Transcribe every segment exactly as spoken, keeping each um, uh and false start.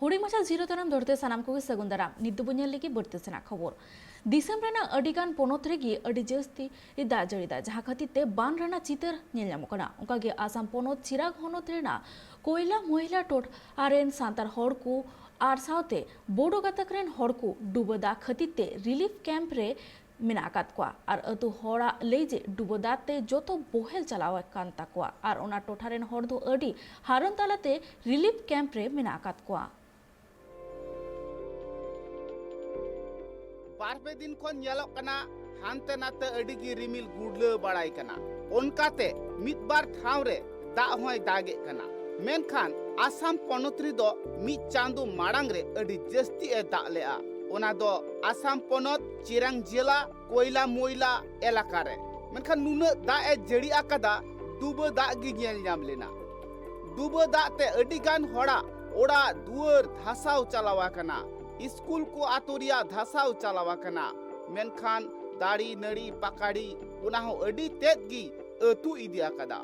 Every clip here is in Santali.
ᱦᱩᱰᱤᱧ ᱢᱟᱪᱷᱟ ᱡᱤᱨᱟᱹ ᱛᱟᱭᱱᱚᱢ ᱫᱚᱲᱛᱮ ᱥᱟᱱᱟᱢ ᱠᱚᱜᱮ ᱥᱟᱹᱜᱩᱱ ᱫᱟᱨᱟᱢ᱾ ᱱᱤᱛ ᱫᱚᱵᱚᱱ ᱧᱮᱞ ᱞᱮᱜᱮ ᱵᱟᱹᱲᱛᱤ ᱥᱮᱱᱟᱜ ᱠᱷᱚᱵᱚᱨ᱾ ᱫᱤᱥᱚᱢ ᱨᱮᱱᱟᱜ ᱟᱹᱰᱤ ᱜᱟᱱ ᱯᱚᱱᱚᱛ ᱨᱮᱜᱮ ᱟᱹᱰᱤ ᱡᱟᱹᱥᱛᱤ ᱫᱟᱜ ᱡᱟᱹᱲᱤ ᱫᱟ, ᱡᱟᱦᱟᱸ ᱠᱷᱟᱹᱛᱤᱨ ᱛᱮ ᱵᱟᱱ ᱨᱮᱱᱟᱜ ᱪᱤᱛᱟᱹᱨ ᱧᱮᱞ ᱧᱟᱢᱚᱜ ᱠᱟᱱᱟ᱾ ᱚᱱᱠᱟᱜᱮ ᱟᱥᱟᱢ ᱯᱚᱱᱚᱛ ᱪᱤᱨᱟᱠ ᱦᱚᱱᱚᱛ ᱨᱮᱱᱟᱜ ᱠᱚᱭᱞᱟ ᱢᱚᱦᱤᱞᱟ ᱴᱚᱴᱷᱟ ᱨᱮᱱ ᱥᱟᱱᱛᱟᱲ ᱦᱚᱲ ᱠᱚ ᱟᱨ ᱥᱟᱶᱛᱮ ᱵᱳᱰᱳ ᱜᱟᱛᱟᱠ ᱨᱮᱱ ᱦᱚᱲ ᱠᱚ ᱰᱩᱵᱟᱹ ᱫᱟᱜ ᱠᱷᱟᱹᱛᱤᱨ ᱛᱮ ᱨᱤᱞᱤᱯ ᱠᱮᱢᱯ ᱨᱮ ᱢᱮᱱᱟᱜ ᱟᱠᱟᱫ ᱠᱚᱣᱟ᱾ ᱟᱨ ᱟᱹᱛᱩ ᱦᱚᱲᱟᱜ ᱞᱟᱹᱭ ᱡᱮ ᱰᱩᱵᱟᱹ ᱫᱟᱜ ᱛᱮ ᱡᱚᱛᱚ ᱵᱚᱦᱮᱞ ᱪᱟᱞᱟᱣ ᱟᱠᱟᱱ ᱛᱟᱠᱚᱣᱟ ᱟᱨ ᱚᱱᱟ ᱴᱚᱴᱷᱟ ᱨᱮᱱ ᱦᱚᱲ ᱫᱚ ᱟᱹᱰᱤ ᱦᱟᱨᱚᱱ ᱛᱟᱞᱟᱛᱮ ᱨᱤᱞᱤᱯ ᱠᱮᱢᱯ ᱨᱮ ᱢᱮᱱᱟᱜ ᱟᱠᱟᱫ ᱠᱚᱣᱟ᱾ ᱵᱟᱨ ᱯᱮ ᱫᱤᱱ ᱠᱷᱚᱱ ᱧᱮᱞᱚᱜ ᱠᱟᱱᱟ, ᱦᱟᱱᱛᱮ ᱱᱟᱛᱮ ᱟᱹᱰᱤ ᱜᱮ ᱨᱤᱢᱤᱞ ᱜᱩᱨᱞᱟᱹᱣ ᱵᱟᱲᱟᱭ ᱠᱟᱱᱟ᱾ ᱚᱱᱠᱟᱛᱮ ᱢᱤᱫ ᱵᱟᱨ ᱴᱷᱟᱶ ᱨᱮ ᱫᱟᱜ ᱦᱚᱸᱭ ᱫᱟᱜᱮᱫ ᱠᱟᱱᱟ᱾ ᱢᱮᱱᱠᱷᱟᱱ ᱟᱥᱟᱢ ᱯᱚᱱᱚᱛ ᱨᱮᱫᱚ ᱢᱤᱫ ᱪᱟᱸᱫᱚ ᱢᱟᱲᱟᱝ ᱨᱮ ᱟᱹᱰᱤ ᱡᱟᱹᱥᱛᱤ ᱮ ᱫᱟᱜ ᱞᱮᱜᱼᱟ᱾ ᱚᱱᱟ ᱫᱚ ᱟᱥᱟᱢ ᱯᱚᱱᱚᱛ ᱪᱤᱨᱟᱝ ᱡᱮᱞᱟ ᱠᱚᱭᱞᱟ ᱢᱚᱭᱞᱟ ᱮᱞᱟᱠᱟ ᱨᱮ᱾ ᱢᱮᱱᱠᱷᱟᱱ ᱱᱩᱱᱟᱹᱜ ᱫᱟᱜ ᱮ ᱡᱟᱹᱲᱤ ᱟᱠᱟᱫᱟ, ᱰᱩᱵᱟᱹ ᱫᱟᱜ ᱜᱮ ᱧᱮᱞ ᱧᱟᱢ ᱞᱮᱱᱟ᱾ ᱰᱩᱵᱟᱹ ᱫᱟᱜ ᱛᱮ ᱟᱹᱰᱤ ᱜᱟᱱ ᱦᱚᱲᱟᱜ ᱚᱲᱟᱜ ᱫᱩᱣᱟᱹᱨ ᱫᱷᱟᱥᱟᱣ ᱪᱟᱞᱟᱣ ᱟᱠᱟᱱᱟ᱾ ᱤᱥᱠᱩᱞ ᱠᱚ ᱟᱛᱳ ᱨᱮᱭᱟᱜ ᱫᱷᱟᱥᱟᱣ ᱪᱟᱞᱟᱣ ᱟᱠᱟᱱᱟ᱾ ᱢᱮᱱᱠᱷᱟᱱ ᱫᱟᱨᱮ ᱱᱟᱹᱲᱤ ᱯᱟᱠᱟᱲᱤ ᱚᱱᱟ ᱦᱚᱸ ᱟᱹᱰᱤ ᱛᱮᱫ ᱜᱮ ᱟᱹᱛᱩ ᱤᱫᱤ ᱟᱠᱟᱫᱟ᱾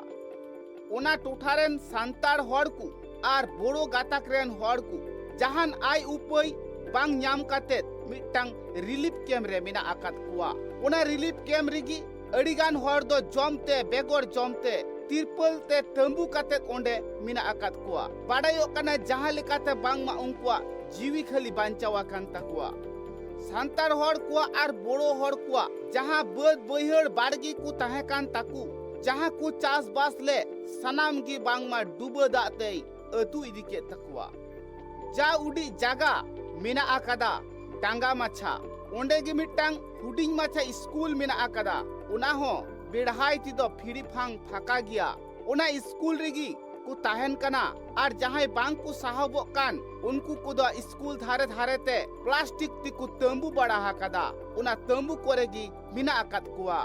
ᱚᱱᱟ ᱴᱚᱴᱷᱟ ᱨᱮᱱ ᱥᱟᱱᱛᱟᱲ ᱦᱚᱲ ᱠᱚ ᱟᱨ ᱵᱳᱰᱳ ᱜᱟᱛᱟᱠ ᱨᱮᱱ ᱦᱚᱲ ᱠᱚ ᱡᱟᱦᱟᱱ ᱟᱭ ᱩᱯᱟᱹᱭ ᱵᱟᱝ ᱧᱟᱢ ᱠᱟᱛᱮᱫ ᱢᱤᱫᱴᱟᱝ ᱨᱤᱞᱤᱯ ᱠᱮᱢᱯ ᱨᱮ ᱢᱮᱱᱟᱜ ᱟᱠᱟᱫ ᱠᱚᱣᱟ᱾ ᱚᱱᱟ ᱨᱤᱞᱤᱯ ᱠᱮᱢᱯ ᱨᱮᱜᱮ ᱟᱹᱰᱤ ᱜᱟᱱ ᱦᱚᱲ ᱫᱚ ᱡᱚᱢ ᱛᱮ ᱵᱮᱜᱚᱨ ᱡᱚᱢ ᱛᱮ ᱛᱤᱨᱯᱟᱹᱞ ᱛᱮ ᱛᱟᱹᱢᱵᱩ ᱠᱟᱛᱮᱫ ᱚᱸᱰᱮ ᱢᱮᱱᱟᱜ ᱟᱠᱟᱫ ᱠᱚᱣᱟ᱾ ᱵᱟᱰᱟᱭᱚᱜ ᱠᱟᱱᱟ ᱡᱟᱦᱟᱸ ᱞᱮᱠᱟᱛᱮ ᱵᱟᱝᱢᱟ ᱩᱱᱠᱩᱣᱟᱜ ᱡᱤᱣᱤ ᱠᱷᱟᱹᱞᱤ ᱵᱟᱧᱪᱟᱣ ᱟᱠᱟᱱ ᱛᱟᱠᱚᱣᱟ᱾ ᱥᱟᱱᱛᱟᱲ ᱦᱚᱲ ᱠᱚᱣᱟᱜ ᱟᱨ ᱵᱳᱰᱳ ᱦᱚᱲ ᱠᱚᱣᱟᱜ ᱡᱟᱦᱟᱸ ᱵᱟᱹᱫ ᱵᱟᱹᱭᱦᱟᱹᱲ ᱵᱟᱲᱜᱮ ᱠᱚ ᱛᱟᱦᱮᱸ ᱠᱟᱱ ᱛᱟᱠᱚ, ᱡᱟᱦᱟᱸ ᱠᱚ ᱪᱟᱥᱵᱟᱥ ᱞᱮᱫ, ᱥᱟᱱᱟᱢ ᱜᱮ ᱵᱟᱝᱢᱟ ᱰᱩᱵᱟᱹ ᱫᱟᱜ ᱛᱮᱭ ᱟᱹᱛᱩ ᱤᱫᱤ ᱠᱮᱫ ᱛᱟᱠᱚᱣᱟ᱾ ᱡᱟ ᱩᱰᱤᱡ ᱡᱟᱜᱟ ᱢᱮᱱᱟᱜ ᱟᱠᱟᱫᱟ ᱰᱟᱸᱜᱟ ᱢᱟᱪᱷᱟ, ᱚᱸᱰᱮ ᱜᱮ ᱢᱤᱫᱴᱟᱝ ᱦᱩᱰᱤᱧ ᱢᱟᱪᱷᱟ ᱤᱥᱠᱩᱞ ᱢᱮᱱᱟᱜ ᱟᱠᱟᱫᱟ, ᱚᱱᱟ ᱦᱚᱸ ᱵᱮᱲᱦᱟᱭ ᱛᱮᱫᱚ ᱯᱷᱤᱲᱤ ᱯᱷᱟᱝ ᱯᱷᱟᱸᱠᱟ ᱜᱮᱭᱟ᱾ ᱚᱱᱟ ᱤᱥᱠᱩᱞ ᱨᱮᱜᱮ ᱠᱚ ᱛᱟᱦᱮᱱ ᱠᱟᱱᱟ ᱟᱨ ᱡᱟᱦᱟᱸᱭ ᱵᱟᱝ ᱠᱚ ᱥᱟᱦᱚᱵᱚᱜ ᱠᱟᱱ ᱩᱱᱠᱩ ᱠᱚᱫᱚ ᱤᱥᱠᱩᱞ ᱫᱷᱟᱨᱮ ᱫᱷᱟᱨᱮ ᱛᱮ ᱯᱞᱟᱥᱴᱤᱠ ᱛᱮᱠᱚ ᱛᱟᱹᱢᱵᱩ ᱵᱟᱲᱟ ᱟᱠᱟᱫᱟ᱾ ᱚᱱᱟ ᱛᱟᱹᱢᱵᱩ ᱠᱚᱨᱮ ᱜᱮ ᱢᱮᱱᱟᱜ ᱟᱠᱟᱫ ᱠᱚᱣᱟ᱾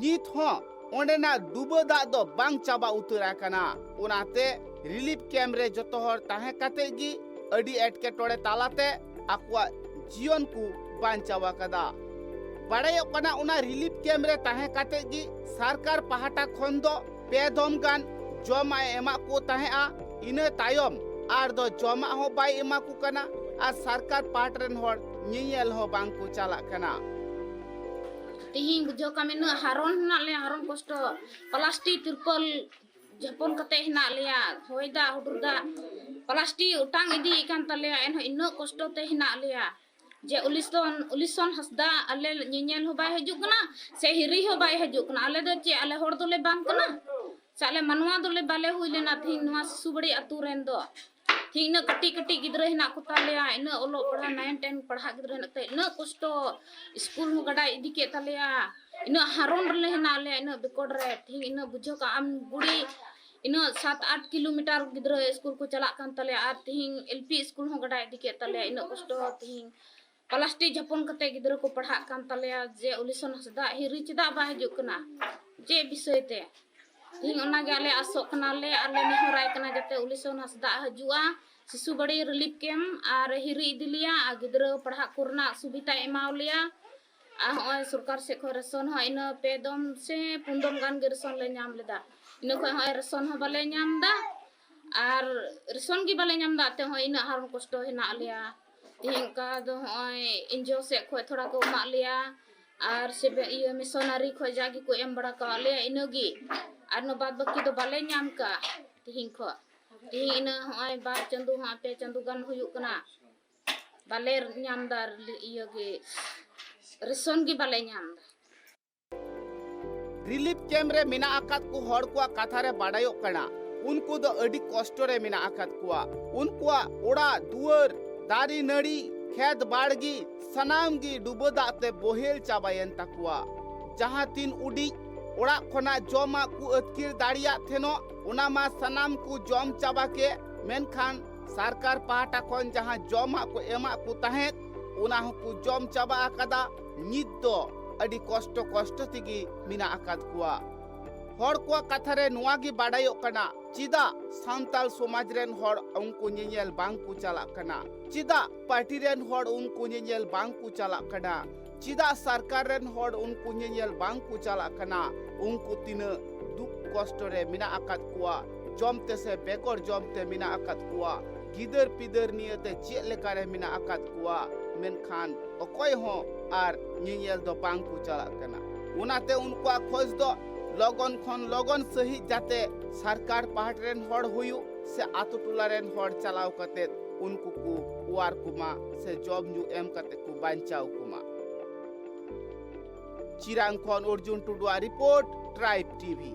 ᱱᱤᱛ ᱦᱚᱸ ᱚᱸᱰᱮᱱᱟᱜ ᱰᱩᱵᱟᱹ ᱫᱟᱜ ᱫᱚ ᱵᱟᱝ ᱪᱟᱵᱟ ᱩᱛᱟᱹᱨ ᱟᱠᱟᱱᱟ᱾ ᱚᱱᱟᱛᱮ ᱨᱤᱞᱤᱯ ᱠᱮᱢᱯ ᱨᱮ ᱡᱚᱛᱚ ᱦᱚᱲ ᱛᱟᱦᱮᱸ ᱠᱟᱛᱮ ᱜᱮ ᱟᱹᱰᱤ ᱮᱴᱠᱮᱴᱚᱬᱮ ᱛᱟᱞᱟᱛᱮ ᱟᱠᱚᱣᱟᱜ ᱡᱤᱭᱚᱱ ᱠᱚ ᱵᱟᱧᱪᱟᱣ ᱟᱠᱟᱫᱟ᱾ ᱵᱟᱲᱟᱭᱚᱜ ᱠᱟᱱᱟ, ᱚᱱᱟ ᱨᱤᱞᱤᱯ ᱠᱮᱢᱯ ᱨᱮ ᱛᱟᱦᱮᱸ ᱠᱟᱛᱮ ᱜᱮ ᱥᱚᱨᱠᱟᱨ ᱯᱟᱦᱴᱟ ᱠᱷᱚᱱ ᱫᱚ ᱯᱮ ᱫᱚᱢ ᱜᱟᱱ ᱡᱚᱢᱟᱜ ᱮ ᱮᱢᱟᱜ ᱠᱚ ᱛᱟᱦᱮᱸᱜᱼᱟ᱾ ᱤᱱᱟᱹ ᱛᱟᱭᱚᱢ ᱟᱨ ᱫᱚ ᱡᱚᱢᱟᱜ ᱦᱚᱸ ᱵᱟᱭ ᱮᱢᱟ ᱠᱚ ᱠᱟᱱᱟ ᱟᱨ ᱥᱚᱨᱠᱟᱨ ᱯᱟᱦᱴᱟ ᱨᱮᱱ ᱦᱚᱲ ᱧᱮᱧᱮᱞ ᱦᱚᱸ ᱵᱟᱝ ᱠᱚ ᱪᱟᱞᱟᱜ ᱠᱟᱱᱟ᱾ ᱛᱤᱦᱤᱧ ᱵᱩᱡᱷᱟᱹᱣ ᱠᱟᱜ ᱢᱮ, ᱩᱱᱟᱹᱜ ᱦᱟᱨᱚᱱ ᱦᱮᱱᱟᱜ ᱞᱮᱭᱟ, ᱦᱟᱨᱚᱱ ᱠᱚᱥᱴᱚ, ᱯᱞᱟᱥᱴᱤᱠ ᱛᱤᱨᱯᱚᱞ ᱡᱷᱟᱯᱚᱱ ᱠᱟᱛᱮ ᱦᱮᱱᱟᱜ ᱞᱮᱭᱟ, ᱦᱚᱭ ᱫᱟᱜ ᱦᱩᱰᱩᱨ ᱫᱟᱜ ᱯᱞᱟᱥᱴᱤᱠ ᱚᱴᱟᱝ ᱤᱫᱤᱭᱮᱫ ᱠᱟᱱ ᱛᱟᱞᱮᱭᱟ, ᱮᱱᱦᱚᱸ ᱤᱱᱟᱹᱜ ᱠᱚᱥᱴᱚ ᱛᱮ ᱦᱮᱱᱟᱜ ᱞᱮᱭᱟ᱾ ᱡᱮ ᱩᱞᱤᱥᱚᱱ, ᱩᱞᱤᱥᱚᱱ ᱦᱟᱸᱥᱫᱟ ᱟᱞᱮ ᱧᱮᱧᱮᱞ ᱦᱚᱸ ᱵᱟᱭ ᱦᱤᱡᱩᱜ ᱠᱟᱱᱟ, ᱥᱮ ᱦᱤᱨᱤ ᱦᱚᱸ ᱵᱟᱭ ᱦᱤᱡᱩᱜ ᱠᱟᱱᱟ᱾ ᱟᱞᱮ ᱫᱚ ᱪᱮᱫ, ᱟᱞᱮ ᱦᱚᱲ ᱫᱚᱞᱮ ᱵᱟᱝ ᱠᱟᱱᱟ? ᱥᱮ ᱟᱞᱮ ᱢᱟᱱᱣᱟ ᱫᱚᱞᱮ ᱵᱟᱞᱮ ᱦᱩᱭ ᱞᱮᱱᱟ ᱛᱤᱦᱤᱧ ᱱᱚᱣᱟ ᱥᱤᱥᱩᱵᱟᱹᱲᱤ ᱟᱹᱛᱩ ᱨᱮᱱ ᱫᱚ? ᱛᱤᱦᱤᱧ ᱤᱱᱟᱹᱜ ᱠᱟᱹᱴᱤᱡ ᱠᱟᱹᱴᱤᱡ ᱜᱤᱫᱽᱨᱟᱹ ᱦᱮᱱᱟᱜ ᱠᱚ ᱛᱟᱞᱮᱭᱟ, ᱤᱱᱟᱹᱜ ᱚᱞᱚᱜ ᱯᱟᱲᱦᱟᱜ nine ten ᱯᱟᱲᱦᱟᱜ ᱜᱤᱫᱽᱨᱟᱹ ᱦᱮᱱᱟᱜ ᱛᱮ ᱤᱱᱟᱹᱜ ᱠᱚᱥᱴᱚ ᱥᱠᱩᱞ ᱦᱚᱸ ᱜᱟᱰᱟᱭ ᱤᱫᱤ ᱠᱮᱫ ᱛᱟᱞᱮᱭᱟ᱾ ᱤᱱᱟᱹᱜ ᱦᱟᱨᱚᱱ ᱨᱮᱞᱮ ᱦᱮᱱᱟᱜ ᱞᱮᱭᱟ, ᱤᱱᱟᱹᱜ ᱵᱤᱠᱚᱴ ᱨᱮ᱾ ᱛᱤᱦᱤᱧ ᱤᱱᱟᱹᱜ ᱵᱩᱡᱷᱟᱹᱣ ᱠᱟᱜ ᱟᱢ ᱵᱩᱲᱤ, ᱤᱱᱟᱹᱜ ᱥᱟᱛ ᱟᱴ ᱠᱤᱞᱳᱢᱤᱴᱟᱨ ᱜᱤᱫᱽᱨᱟᱹ ᱥᱠᱩᱞ ᱠᱚ ᱪᱟᱞᱟᱜ ᱠᱟᱱ ᱛᱟᱞᱮᱭᱟ, ᱟᱨ ᱛᱤᱦᱤᱧ L P ᱥᱠᱩᱞ ᱦᱚᱸ ᱜᱟᱰᱟᱭ ᱤᱫᱤ ᱠᱮᱫ ᱛᱟᱞᱮᱭᱟ᱾ ᱤᱱᱟᱹᱜ ᱠᱚᱥᱴᱚ ᱛᱤᱦᱤᱧ ᱯᱞᱟᱥᱴᱤᱠ ᱡᱷᱟᱯᱚᱱ ᱠᱟᱛᱮ ᱜᱤᱫᱽᱨᱟᱹ ᱠᱚ ᱯᱟᱲᱦᱟᱜ ᱠᱟᱱ ᱛᱟᱞᱮᱭᱟ, ᱡᱮ ᱩᱞᱤᱥᱚᱱ ᱦᱟᱸᱥᱫᱟ ᱦᱤᱨᱤ ᱪᱮᱫᱟᱜ ᱵᱟᱭ ᱦᱤᱡᱩᱜ ᱠᱟᱱᱟ, ᱪᱮᱫ ᱵᱤᱥᱚᱭ ᱛᱮ? ᱛᱤᱦᱤᱧ ᱚᱱᱟᱜᱮ ᱟᱞᱮ ᱟᱥᱚᱜ ᱠᱟᱱᱟᱞᱮ ᱟᱨ ᱞᱮ ᱱᱮᱦᱚᱨᱟᱭ ᱠᱟᱱᱟ ᱡᱟᱛᱮ ᱩᱞᱤᱥᱚᱱ ᱦᱟᱸᱥᱫᱟ ᱦᱤᱡᱩᱜᱼᱟ ᱥᱤᱥᱩ ᱵᱟᱲᱤ relief camp ᱟᱨ ᱦᱤᱨᱤ ᱤᱫᱤ ᱞᱮᱭᱟ ᱟᱨ ᱜᱤᱫᱽᱨᱟᱹ ᱯᱟᱲᱦᱟᱜ ᱠᱚᱨᱮᱱᱟᱜ ᱥᱩᱵᱤᱫᱷᱟᱭ ᱮᱢᱟᱣ ᱞᱮᱭᱟ᱾ ᱟᱨ ᱦᱚᱸᱜᱼᱚᱭ ᱥᱚᱨᱠᱟᱨ ᱥᱮᱫ ᱠᱷᱚᱱ ᱨᱮᱥᱚᱱ ᱦᱚᱸ ᱤᱱᱟᱹ ᱯᱮ ᱫᱚᱢ ᱥᱮ ᱯᱩᱱ ᱫᱚᱢ ᱜᱟᱱ ᱜᱮ ᱨᱮᱥᱚᱱ ᱞᱮ ᱧᱟᱢ ᱞᱮᱫᱟ᱾ ᱤᱱᱟᱹ ᱠᱷᱚᱱ ᱦᱚᱸᱜᱼᱚᱭ ᱨᱮᱥᱚᱱ ᱦᱚᱸ ᱵᱟᱞᱮ ᱧᱟᱢ ᱮᱫᱟ ᱟᱨ ᱨᱮᱥᱚᱱ ᱜᱮ ᱵᱟᱞᱮ ᱧᱟᱢ ᱮᱫᱟ᱾ ᱛᱮ ᱦᱚᱸ ᱤᱱᱟᱹᱜ ᱦᱟᱨᱚᱱ ᱠᱚᱥᱴᱚ ᱦᱮᱱᱟᱜ ᱞᱮᱭᱟ᱾ ᱛᱮᱦᱮᱧ ᱚᱱᱠᱟ ᱫᱚ ᱦᱚᱸᱜᱼᱚᱭ NGO ᱥᱮᱫ ᱠᱷᱚᱱ ᱛᱷᱚᱲᱟ ᱠᱚ ᱮᱢᱟᱜ ᱞᱮᱭᱟ ᱟᱨ ᱥᱮ ᱤᱭᱟᱹ ᱢᱤᱥᱚᱱᱟᱨᱤ ᱠᱷᱚᱱ ᱡᱟᱜᱮ ᱠᱚ ᱮᱢ ᱵᱟᱲᱟ ᱠᱟᱣᱟᱫ ᱞᱮᱭᱟ, ᱤᱱᱟᱹᱜᱮ᱾ ᱟᱨ ᱱᱚᱣᱟ ᱵᱟᱫ ᱵᱟᱹᱠᱤ ᱫᱚ ᱵᱟᱞᱮ ᱧᱟᱢ ᱠᱟᱜᱼᱟ ᱛᱮᱦᱮᱧ ᱠᱷᱚᱱ᱾ ᱛᱮᱦᱮᱧ ᱤᱱᱟᱹ ᱦᱚᱸᱜᱼᱚᱭ ᱵᱟᱨ ᱪᱟᱸᱫᱚ ᱦᱚᱸ ᱯᱮ ᱪᱟᱸᱫᱚ ᱜᱟᱱ ᱦᱩᱭᱩᱜ ᱠᱟᱱᱟ, ᱵᱟᱞᱮ ᱧᱟᱢ ᱮᱫᱟ ᱤᱭᱟᱹ ᱜᱮ, ᱨᱮᱥᱚᱱ ᱜᱮ ᱵᱟᱞᱮ ᱧᱟᱢ ᱮᱫᱟ᱾ relief camp ᱨᱮ ᱢᱮᱱᱟᱜ ᱟᱠᱟᱫ ᱠᱚ ᱦᱚᱲ ᱠᱚᱣᱟᱜ ᱠᱟᱛᱷᱟ ᱨᱮ ᱵᱟᱰᱟᱭᱚᱜ ᱠᱟᱱᱟ, ᱩᱱᱠᱩ ᱫᱚ ᱟᱹᱰᱤ ᱠᱚᱥᱴᱚ ᱨᱮ ᱢᱮᱱᱟᱜ ᱟᱠᱟᱫ ᱠᱚᱣᱟ᱾ ᱩᱱᱠᱩᱣᱟᱜ ᱚᱲᱟᱜ ᱫᱩᱣᱟᱹᱨ, ᱫᱟᱨᱮ ᱱᱟᱹᱲᱤ, ᱠᱷᱮᱛ ᱵᱟᱲᱜᱮ ᱥᱟᱱᱟᱢ ᱜᱮ ᱰᱩᱵᱟᱹ ᱫᱟᱜ ᱛᱮ ᱵᱚᱦᱮᱞ ᱪᱟᱵᱟᱭᱮᱱ ᱛᱟᱠᱚᱣᱟ᱾ ᱡᱟᱦᱟᱸ ᱛᱤᱱ ᱩᱰᱤᱡ ᱚᱲᱟᱜ ᱠᱷᱚᱱᱟᱜ ᱡᱚᱢᱟᱜ ᱠᱚ ᱟᱹᱛᱠᱤᱨ ᱫᱟᱲᱮᱭᱟᱜ ᱛᱟᱦᱮᱱᱚᱜ, ᱚᱱᱟ ᱢᱟ ᱥᱟᱱᱟᱢ ᱠᱚ ᱡᱚᱢ ᱪᱟᱵᱟ ᱠᱮᱫ, ᱢᱮᱱᱠᱷᱟᱱ ᱥᱚᱨᱠᱟᱨ ᱯᱟᱦᱴᱟ ᱠᱷᱚᱱ ᱡᱟᱦᱟᱸ ᱡᱚᱢᱟᱜ ᱠᱚ ᱮᱢᱟᱜ ᱠᱚ ᱛᱟᱦᱮᱸᱫ, ᱚᱱᱟ ᱦᱚᱸᱠᱚ ᱡᱚᱢ ᱪᱟᱵᱟ ᱟᱠᱟᱫᱟ᱾ ᱱᱤᱛ ᱫᱚ ᱟᱹᱰᱤ ᱠᱚᱥᱴᱚ ᱠᱚᱥᱴᱚ ᱛᱮᱜᱮ ᱢᱮᱱᱟᱜ ᱟᱠᱟᱫ ᱠᱚᱣᱟ᱾ ᱦᱚᱲ ᱠᱚᱣᱟᱜ ᱠᱟᱛᱷᱟ ᱨᱮ ᱱᱚᱣᱟ ᱜᱮ ᱵᱟᱰᱟᱭᱚᱜ ᱠᱟᱱᱟ, ᱪᱮᱫᱟᱜ ᱥᱟᱱᱛᱟᱞ ᱥᱚᱢᱟᱡᱽ ᱨᱮᱱ ᱦᱚᱲ ᱩᱱᱠᱩ ᱧᱮᱧᱮᱞ ᱵᱟᱝ ᱠᱚ ᱪᱟᱞᱟᱜ ᱠᱟᱱᱟ? ᱪᱮᱫᱟᱜ ᱯᱟᱨᱴᱤ ᱨᱮᱱ ᱦᱚᱲ ᱩᱱᱠᱩ ᱧᱮᱧᱮᱞ ᱵᱟᱝ ᱠᱚ ᱪᱟᱞᱟᱜ ᱠᱟᱱᱟ? ᱪᱮᱫᱟᱜ ᱥᱚᱨᱠᱟᱨ ᱨᱮᱱ ᱦᱚᱲ ᱩᱱᱠᱩ ᱧᱮᱧᱮᱞ ᱵᱟᱝ ᱠᱚ ᱪᱟᱞᱟᱜ ᱠᱟᱱᱟ? ᱩᱱᱠᱩ ᱛᱤᱱᱟᱹᱜ ᱫᱩᱠ ᱠᱚᱥᱴᱚ ᱨᱮ ᱢᱮᱱᱟᱜ ᱟᱠᱟᱫ ᱠᱚᱣᱟ, ᱡᱚᱢ ᱛᱮ ᱥᱮ ᱵᱮᱜᱚᱨ ᱡᱚᱢ ᱛᱮ ᱢᱮᱱᱟᱜ ᱟᱠᱟᱫ ᱠᱚᱣᱟ, ᱜᱤᱫᱟᱹᱨ ᱯᱤᱫᱟᱹᱨ ᱱᱤᱭᱟᱹᱛᱮ ᱪᱮᱫ ᱞᱮᱠᱟᱨᱮ ᱢᱮᱱᱟᱜ ᱟᱠᱟᱫ ᱠᱚᱣᱟ, ᱢᱮᱱᱠᱷᱟᱱ ᱚᱠᱚᱭ ᱦᱚᱸ ᱟᱨ ᱧᱮᱧᱮᱞ ᱫᱚ ᱵᱟᱝ ᱠᱚ ᱪᱟᱞᱟᱜ ᱠᱟᱱᱟ᱾ ᱚᱱᱟᱛᱮ ᱩᱱᱠᱩᱣᱟᱜ ᱠᱷᱚᱡᱽ ᱫᱚ ᱞᱚᱜᱚᱱ ᱠᱷᱚᱱ ᱞᱚᱜᱚᱱ ᱥᱟᱹᱦᱤᱡ ᱡᱟᱛᱮ ᱥᱚᱨᱠᱟᱨ ᱯᱟᱦᱴᱟ ᱨᱮᱱ ᱦᱚᱲ ᱦᱩᱭᱩᱜ ᱥᱮ ᱟᱛᱳ ᱴᱚᱞᱟ ᱨᱮᱱ ᱦᱚᱲ ᱪᱟᱞᱟᱣ ᱠᱟᱛᱮ ᱩᱱᱠᱩ ᱠᱚ ᱚᱣᱟᱨ ᱠᱚᱢᱟ ᱥᱮ ᱡᱚᱢ ᱧᱩ ᱮᱢ ᱠᱟᱛᱮ ᱠᱚ ᱵᱟᱧᱪᱟᱣ ᱠᱚᱢᱟ᱾ ᱪᱤᱨᱟᱝ ᱠᱷᱚᱱ ᱚᱨᱡᱩᱱ ᱴᱩᱰᱩᱣᱟᱜ ᱨᱤᱯᱳᱨᱴ, ᱴᱨᱟᱭᱤᱵᱽ ᱴᱤᱵᱷᱤ᱾